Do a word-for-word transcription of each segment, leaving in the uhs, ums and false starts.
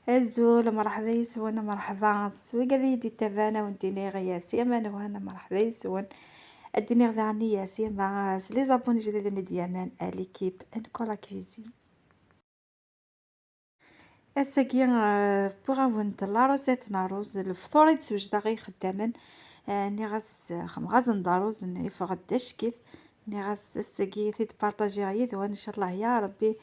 Azul, mṛeḥba yes-wen, mṛeḥba s wigad i yi-d-ittaban, a wen-d-iniɣ yas yama nwan, mṛeḥba yes-wen. Ad d-iniɣ daɣen yas yama s les abonnés ijdiden i d-yernan à l'équipe n Cola Cuisine. Ass-agi, euh, wwiɣ-awen-d la recette n ṛṛuz, d lefṭur i d-swejdeɣ i yixeddamen. Euh, nniɣ-as, euh, xemɣazen d ṛṛuz, n-, yeffeɣ-d d acekk-it. Nniɣ-as ass-agi ad t-id-partajiɣ yid-wen, ncallah ya Ṛebbi.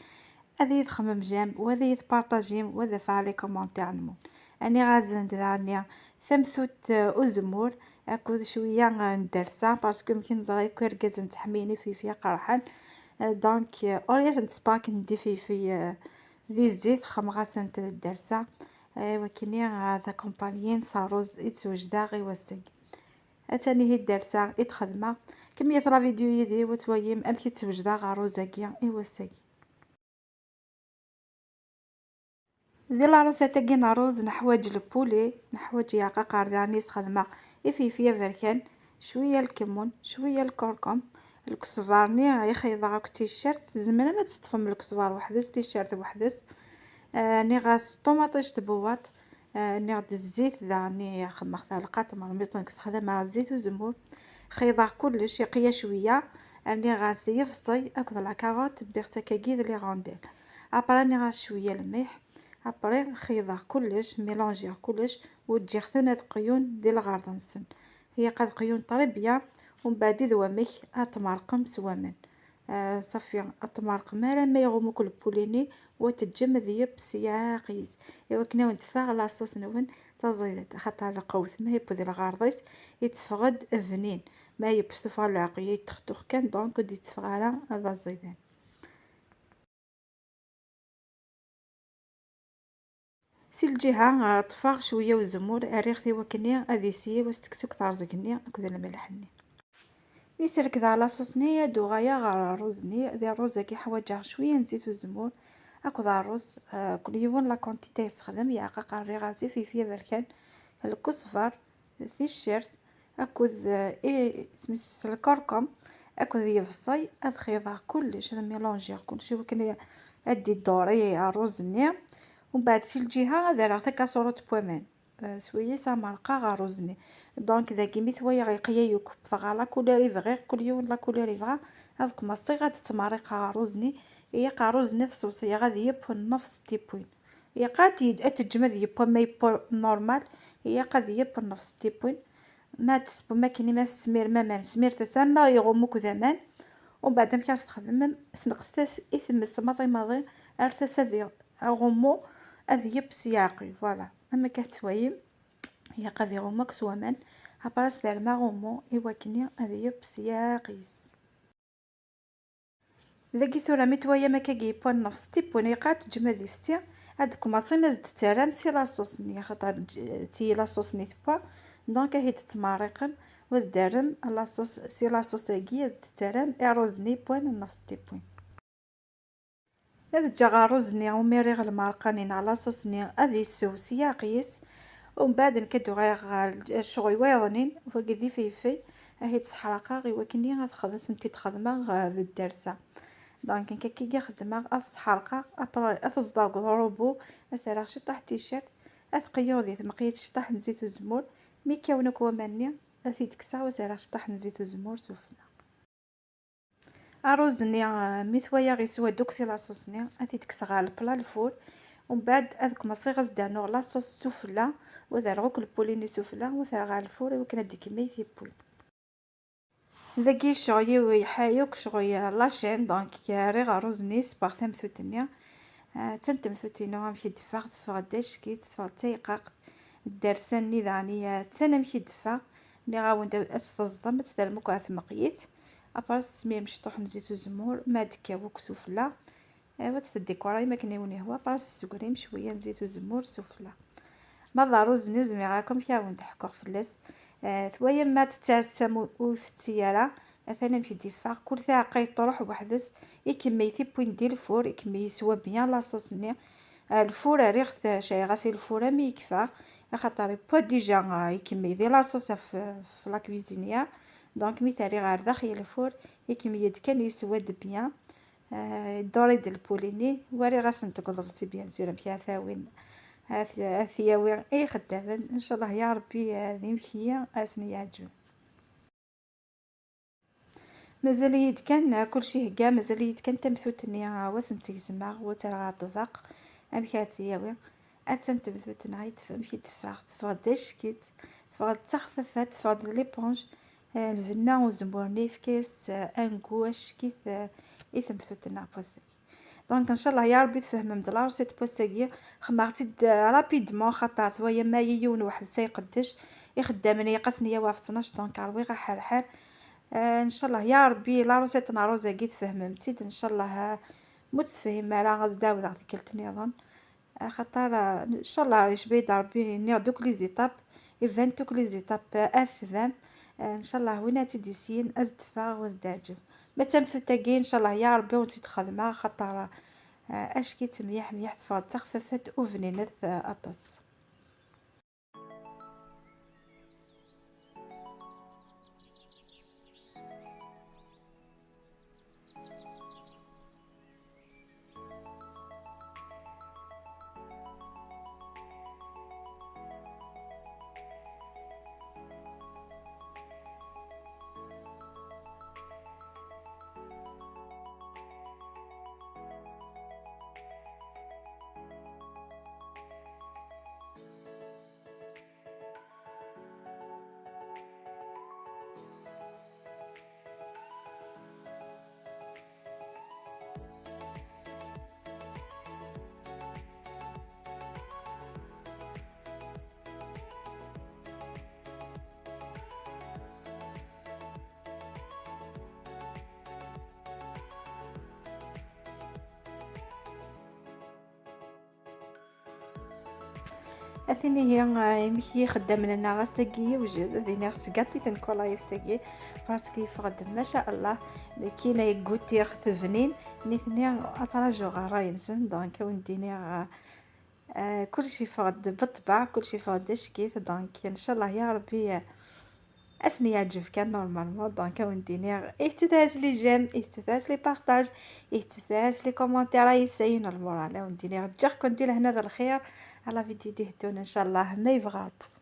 Ad iyi-txemmem j'aime, wa ad iyi-tpartajim, wa ad afeɣ les commentaires-nwen. Aniɣ-asen-d daɣenni tamtunt, euh, uzemmur akked cwiya, euh, n ddersa, parce que amek i neẓra akk irgazen ttḥemmiyen ifif ya qerḥen. Euh, donc, euh, ur asen-ttespaken d ifif, euh, di zzit, xemɣasen-t d ddersa. Euh, wakini, euh, ad akumpanyin s ṛṛuz i d-swejdeɣ i wass-agi. Atan ihi ddersa i d-xedmeɣ. Kemmlet la vidéo yid-i, ad twayim amek i d-swejdeɣ ṛṛuz-agi i wass-agi. Di la recette-agi n ṛṛuz neḥwaǧ le poulet, neḥwaǧ iɛqaqar daɣen i s-xedmeɣ ifif aberkan, cwiya lkemmun, cwiya lkurkum, lkesbar-nni i xeyyḍeɣ akked ticcert, tzemrem ad teṭṭfem lkesbar weḥd-s, ticcert weḥd-s. Ah, nniɣ-as ṭumaṭic n tbewwaṭ, ah, nniɣ-d zzit daɣen i xedmeɣ talqaṭ, mermiṭ nekk sexdameɣ zzit uzemmur. Xeyyḍeɣ kullec, iqya cwiya, rniɣ-as yebṣel akked la carotte, wwiɣ-tt akkagi d les rondelles. Après, rniɣ-as cwiya lmiḥ, après xeyyḍeɣ kullec, mélangiɣ kullec, u ǧǧiɣ-ten ad qyun di lɣerḍ-nsen. Ilaq ad qyun très bien, umbeɛd id wamek ad tmerqem s waman. Ah, ṣafi, ad tmerqem alamma iɣumm akk le poulet-nni, u ad teǧǧem ad yebṣel yeɛqis. Iwakken ad wen-teffeɣ la sauce-nwen taẓidant, axaṭer lqewt ma yewweḍ lɣerḍ-is, yetteffeɣ-d bnin. Ma yewweḍ tufeɣ leɛqel, yettextux kan, donc ur d-yetteffeɣ ara d aẓidan. Si lǧiha, ah, ṭṭfeɣ cwiya uzemmur, rriɣ-t i wakken ad yesyi, u ad s-tekkes akk terẓeg-nni akked lmelḥ-nni. Mi srekdeɣ la sauce-nni, ad uɣaleɣ ɣer ṛṛuz-nni. Di ṛṛuz-agi ḥwaǧeɣ cwiya n zzit uzemmur akked ṛṛuz, ah, kul yiwen la quantité yessexdem, yeɛqaqar rriɣ-as ifif aberkan, lkesber, ticcert, akked, eh, i, isem-is, lkurkum, akked yebṣel, ad xeyyḍeɣ kullec, ad mélangiɣ kullec, iwakken ad d-iduri ṛṛuz-nni. Umbeɛd si lǧiha ad rreɣ takaṣurut n waman, eh, s wayes ad merqeɣ ṛṛuz-nni. Donc, dagi mi t-walaɣ yeqya yakk, wwḍeɣ ɣer la couleur i bɣiɣ, kul yiwen la couleur yebɣa, ad kmaṣiɣ ad d-ttmerriqeɣ ṛṛuz-nni, ilaq ṛṛuz-nni ad t-sewṣeɣ ad yeww nnefṣ n tiwwin. Ilaq ad t-, ad teǧǧem ad yeww, ama yeww normal, ilaq ad yeww nnefṣ n tiwwin. Ma ad tesbum akken i ma tesmirem aman, smiret-as ama iɣumm akk d aman. Umbeɛd amek ara s-txedmem, sneqset-as i tmes maḍi maḍi, rret-as ad i-, aɣummu ad yeww s yeɛqi, voilà. Am akka tettwayim, ilaq ad iɣumm akk s waman, après ad s-terrem aɣummu i wakken ad yeww s yeɛqi-s. Dagi tura mi twayam akka yewwa nnefṣ n tiwwin, ilaq ad teǧǧem ad ifsi, ad d-tkumaṣim ad s-d-terram si la sauce-nni, axaṭer ǧ-, d tigi la sauce-nni tewwa, donc ad t-id-tmerriqem, u ad s-d-terrem la sauce, si la sauce-agi ad d-terram i ṛṛuz-nni yewwan nnefṣ n tiwwin. Ad ǧǧeɣ ṛṛuz-nni umi rriɣ lmerqa-nni neɣ la sauce-nni ad yessew s yeɛqi-s. Umbeɛd nekk ad d-uɣaleɣ ɣer ccɣel wayeḍnin, wagi d ifeyfey, ad t-id-sseḥraqeɣ i wakken ad xedmeɣ, ad t-id-xedmeɣ, eh, d ddersa. Donc, nekk akka i xeddmeɣ, ad t-sḥerqeɣ, après ad t-ẓḍeɣ deg uḍrubu, ad s-rreɣ ciṭṭaḥ n ticcert, ad t-qeyyeɣ di tmeqyit ciṭṭaḥ n zzit uzemmur, mi kkawen akk waman-nni, ad t-id-kkseɣ, u ad s-rreɣ ciṭṭaḥ n zzit uzemmur sufella. Ṛṛuz-nni, eh, mi t-walaɣ yeswa-d akk si la sauce-nni, ad t-id-kkseɣ ɣer lepla lfur, umbeɛd ad kmaṣiɣ ad s-d-rnuɣ la sauce sufella, u ad rreɣ akk le poulet-nni sufella, u ad t-rreɣ ɣer lfur i wakken ad d-ikemmel tiwwin. Dagi ccɣel-iw iḥay akk ccɣel la chaîne, donc rriɣ ṛṛuz-nni, sewweɣ tamtunt-nni. Ah, attan temtunt-inu amek i d-teffeɣ, teffeɣ-d acki-tt, teffeɣ-d tayqaqt. Ddersa-nni daɣen, ah, attan amek i d-teffeɣ. Nniɣ-awen-d ad tt-teẓḍem, ad tt-terrem akk ɣer tmeqyit. Après ad s-tesmirem ciṭuḥ n zzit uzemmur, ma ad d-tekkaw akk sufella. Aywa, ad tt-teddikurim akken i wen-yehwa, après ad s-tessegrim cwiya n zzit uzemmur sufella. Ma d ṛṛuz-nni ur zmireɣ akk amek ara wen-d-ḥkuɣ fell-as. Eh, twayam ma tettɛassam ur, ur ifetti ara, atan amek i d-yeffeɣ. Kul taɛeqqa yettruḥ weḥd-s, ikemmel tiwwin di lfur, ikemmel yeswa bien la sauce-nni. Eh, lfur rriɣ-t, cɛiɣ-as i lfur armi yekfa, axaṭer yewwa déjà, eh, ikemmel di la sauce ɣef, ɣef la cuisinière. Donc, mi t-rriɣ ɣer daxel lfur, ikemmel-d kan yeswa-d bien. Ah, dduri-d le poulet-nni, wariɣ-asen deg uḍebsi, bien sûr, amek ara t-awin. Ad t-yawi i ixeddamen, ncallah ya Ṛebbi. D imekli ad sen-yeɛǧeb. Mazal-iyi-d kan, kulci ihegga, mazal-iyi-d kan tamtut-nni, ah, wa s-tt-gezmeɣ, wa ttarraɣ ɣer ṭṭbaq. Amek ara tt-yawi? Attan temtut-nneɣ i tef-, amek i d-teffeɣ? Teffeɣ-d d acekk-itt, teffeɣ-d d taxfafat, teffeɣ-d d l'éponge. Ah, lbenna uzemmur-nni yefka-yas, ah, angu acekk-it, ah, i temtut-nneɣ n wass-agi. Donc, ncallah ya Ṛebbi tfehmem-d la recette n wass-agi. Xedmeɣ-tt-id, euh, rapidement, xaṭer twayam ma yiwen weḥd-s ay iqeddec, ixeddamen yeqqasen yaw ɣef ttnac, donc ṛwiɣ aḥerḥer. Euh, ncallah ya Ṛebbi la recette n ṛṛuz-agi tfehmem-tt-id, ncallah, euh, ma ur tt-tefhimem ara ad s-d-ɛawdeɣ tikkelt nniḍen. Axaṭer, euh, ncallah yecba-yi-d Ṛebbi, nniɣ-d akk les étapes, iban-d akk les étapes, euh, ad tebam. Euh, ncallah win ad tt-id-isyin ad s-d-teffeɣ, ad s-d-teɛǧeb. Ma d tamtut-agi, ncallah ya Ṛebbi ur tt-id-xedmeɣ, axaṭer, euh, acki-tt myaḥ myaḥ, teffeɣ-d d taxfafat u bninet, euh, aṭas. Atini hi, ah, imekli ixeddamen-nneɣ ass-agi yewjed, ad iniɣ sgaṭ-iten kulayest-agi, parce que yeffeɣ-d, maca Allah, nekkini ay gutiɣ tebnin, nitni ad ttṛajuɣ ṛṛay-nsen, donc ad wen-d-iniɣ, ah, ah, kullec yeffeɣ-d beṭṭbaɛ, kullec yeffeɣ-d acek-it, donc ncallah ya Ṛebbi, ah, ad sen-yeɛǧeb kan normalement. Donc ad wen-d-iniɣ, ihtut-as les j'aime, ihtut-as les partages, ihtut-as les commentaires, ay yessayen lmural. Ad wen-d-iniɣ ǧǧiɣ-ken di lehna d lxir, à la vidéo d-iheddun ncallah ma yebɣa Ṛebbi.